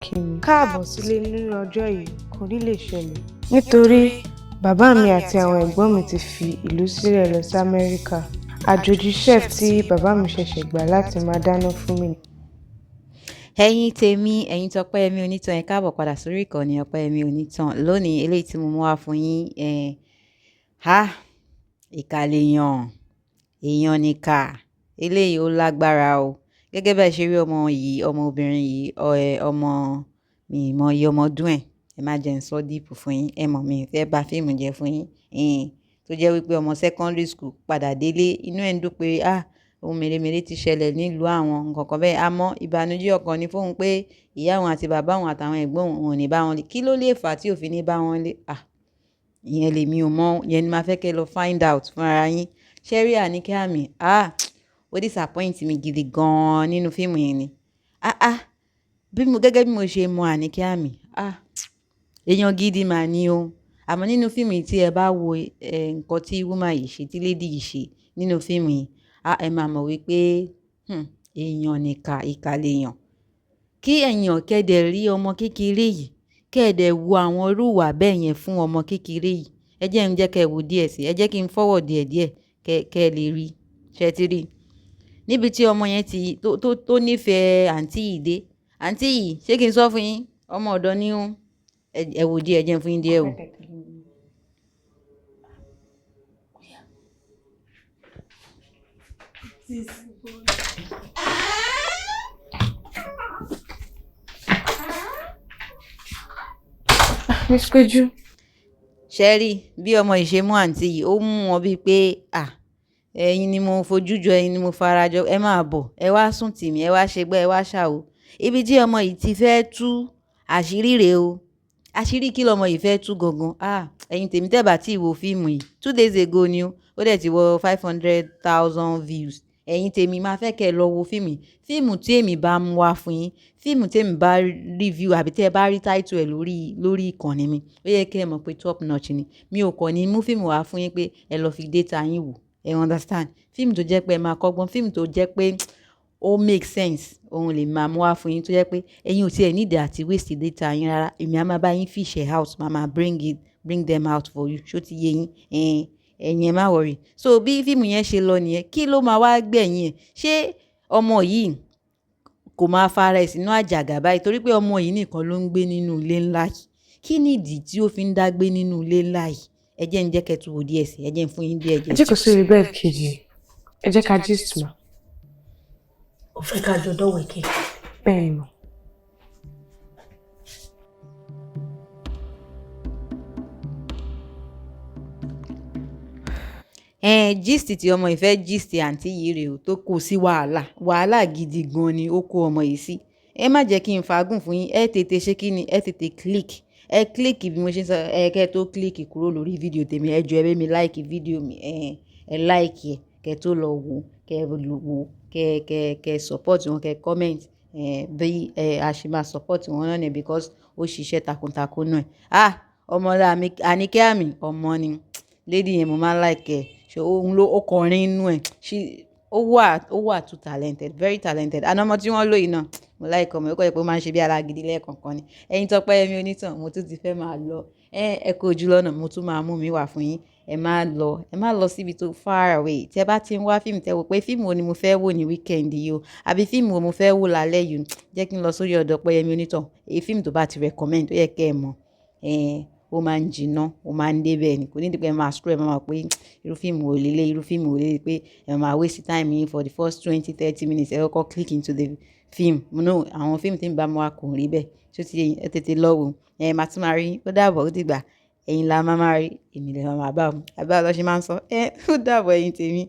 kí mi káàbọ̀ sílé nínú ọjọ́ yìí kò ní lè ṣẹlẹ̀, nítorí bàbá mi àti àwọn ẹ̀gbọ́n mi ti fi ìlú sílẹ̀ lọ sí Amẹ́ríkà. Àjòjì chef tí bàbá mi ṣẹ̀ṣẹ̀ gbà láti máa dáná fún mi. Ẹ̀yin tèmi, ẹ̀yin tọpẹ́yẹmí onítàn, ẹ káàbọ̀ padà sórí ìkànnì Ọpẹ́yẹmí Onítàn. Lónìí, eléyìí tí mo mú wá fún yín, ha, ìkà lèèyàn, èèyàn nìkà, eléyìí ó lágbára o. Gẹ́gẹ́ bí ẹ ṣe rí ọmọ yìí, ọmọbìnrin yìí, ọmọ mi mọ iye ọmọ ọdún ẹ̀, ẹ má jẹ́ ń sọ deep fún yín, ẹ mọ̀ mi fẹ́ bá fíìmù jẹ́ fún yín. Tó jẹ́ wípé ọmọ secondary school padà délé, inú ẹ̀ ń dùn pé ah, ohun mèremère ti ṣẹlẹ̀ nílùú àwọn nǹkan kan bẹ́ẹ̀. Àmọ́ ìbànújẹ́ ọkàn ni fóun pé ìyá òun àti bàbá òun àtàwọn ẹ̀gbọ́n òun ò ní bá wọn lé. Kí ló lè fà á tí ò fi ní bá wọn lé? Ah, ìyẹn lèmi ò mọ̀, ìyẹn ni màá fẹ́ kí ẹ lọ find out fún ara yín. Ṣé rí Àníkẹ́ Àmì? Ah, ó disappoint mi gidi gan-an nínú fíìmù yẹn ni. Ah ah, bí mo, gẹ́gẹ́ bí mo ṣe mọ Àníkẹ́ Àmì, ah, èèyàn gidi mà ni o. Àmọ́ nínú fíìmù yìí tí ẹ bá wo, nǹkan tí woman yìí ṣe, tí lady yìí ṣe nínú fíìmù yìí, ah, ẹ máa mọ̀ wípé, èèyàn nìkà, ìkà lèèyàn. Kí ẹ̀yàn kẹ́dẹ̀ rí ọmọ kékeré yìí, kẹ́dẹ̀ wo àwọn irú ìwà bẹ́ẹ̀ yẹn fún ọmọ kékeré yìí. Ẹ jẹ́ ń jẹ́ kí ẹ wo díẹ̀ síi, ẹ jẹ́ kí n forward díẹ̀ díẹ̀ kẹ́ ẹ lè rí. Ṣé ẹ ti rí? Níbi tí ọmọ yẹn ti tó nífẹ̀ẹ́ àǹtí yìí dé. Àǹtí yìí, ṣé kí n sọ fún yín? Ọmọ ọ̀dọ́ ni ó. Ẹ wo díẹ̀, ẹ jẹ́ n fún yín díẹ̀ o. Miss Péjú. Ṣé rí bí ọmọ yìí ṣe mú àǹtí yìí, ó mú wọn bíi pé à, ẹ̀yin ni mo fojú jọ, ẹ̀yin ni mo farajọ, ẹ máa bọ̀, ẹ wá sùn tì mí, ẹ wá ṣe gbá, ẹ wá ṣàwo. Ibi tí ọmọ yìí ti fẹ́ tú àṣírí rèé o. Àṣírí kí lọmọ yìí fẹ́ tú gangan? Ah, ẹ̀yin tèmi tẹ́ bá tí wo fíìmù yìí, 2 days ago ni ó, ó dẹ̀ ti wọ 500,000 views. Ẹ̀yin tèmi, máa fẹ́ kí ẹ lọ wo fíìmù yìí. Fíìmù tí èmi bá mú wá fún yín, fíìmù tí èmi bá review àbí tí ẹ bá rí title ẹ̀ lórí ìkànnì mi, ó yẹ kí ẹ mọ̀ pé top notch ni. Mi ò kàn ní mú fíìmù wá fún yín pé ẹ lọ fi data yín wò. Ẹ understand? Fíìmù tó jẹ́ pé ẹ máa kọ́gbọ́n, fíìmù tó jẹ́ pé ó make sense, òun lè máa mú wá fún yín tó jẹ́ pé ẹ̀yin ò tí ẹ need àti waste data yín rárá. Èmi a máa bá yín fish ẹ out, màá máa bring them out for you. Ṣé ó ti yé yín? Ẹ̀yin ẹ má worry. So bí fíìmù yẹn ṣe lọ nìyẹn. Kí ló máa wá gbẹ̀yìn ẹ̀? Ṣé ọmọ yìí kò máa fara ẹ̀ sínú àjàgà báyìí torí pé ọmọ yìí nìkan ló ń gbé nínú ilé ńlá yìí? Kí ni ìdí tí ó fi ń dá gbé nínú ilé ńlá yìí? Ẹ jẹ́ ń jẹ́ kí ẹ tún wo díẹ̀ síi, ẹ jẹ́ ń fún yín díẹ̀ díẹ̀. Ẹ jókòó sórí bed kejì. Ẹ jẹ́ ká gist mà. Ó fẹ́ ká jọ dọ́wẹ̀kẹ́. Bẹ́ẹ̀ ni mà. Gist tí ọmọ yìí fẹ́ gist àǹtí yìí rèé o tó kó sí wàhálà. Wàhálà gidi gan ni ó kó ọmọ yìí sí. Ẹ má jẹ́ kí n fàágùn fún yín, ẹ tètè ṣe kí ni, ẹ tètè click. Ẹ click bí mo ṣe ń sọ, ẹ kẹ́ tó click kúrò lórí fídíò tèmi, ẹ jọ̀ọ́ ẹ bá mi like fídíò mi, ẹ like ẹ, kẹ́ tó lọ wò, kẹ́ wò, kẹ́ support wọn, kẹ́ comment, bí a ṣe máa support wọn náà ni because ó ṣiṣẹ́ takuntakun náà. Ah, ọmọ Àníkẹ́ Àmì, ọmọ ni. Lady yẹn mo máa ń like ẹ. Ṣé òun ló, ó kọrin inú ẹ̀. Ó wà too talented, very talented. And ọmọ tí wọ́n lò yìí náà, mo like ọmọ yìí, ó kàn jẹ́ pé ó máa ń ṣe bí alágídí lẹ́ẹ̀kọ̀ọ̀kan ni. Ẹ̀yin Tọ́pẹ́yẹmí Onítàn, mo tún ti fẹ́ máa lọ. Ẹ kú ojú lọ́nà, mo tún máa mú mi wá fún yín. Ẹ má lọ síbi tó far away. Tí ẹ bá ti ń wá fíìmù, tẹ wò pé fíìmù wo ni mo fẹ́ wò ní weekend yìí o, àbí fíìmù wo mo fẹ́ wò lálẹ́ yìí, jẹ́ kí n lọ sórí ọ̀dọ̀ Ọpẹ́yẹmí Onítàn. Èyí fíìmù tó bá ti recommend, ó yẹ kí ẹ mọ̀. Ó máa ń jìnnà, ó máa ń dé bẹ́ẹ̀ ni. Kò ní di pé ẹ máa scroll, ẹ máa mọ̀ pé irú fíìmù wo lé lé, irú fíìmù wo lé lé pé ẹ máa waste time yín for the first 20, 30 minutes. Ẹ kọ́kọ́ click into the film. No, àwọn fíìmù tí ń bá mu wá kò rí bẹ́ẹ̀. Ṣé ó ti yé yín? Ẹ tètè lọ wò. Màá tún máa rí yín. Ó dàbọ̀, ó dìgbà. Ẹ̀yin la máa máa rí, èmi lè máa bá o. Àbí báwo lọ ṣe máa ń sọ? Ó dàbọ̀ ẹ̀yin tèmi.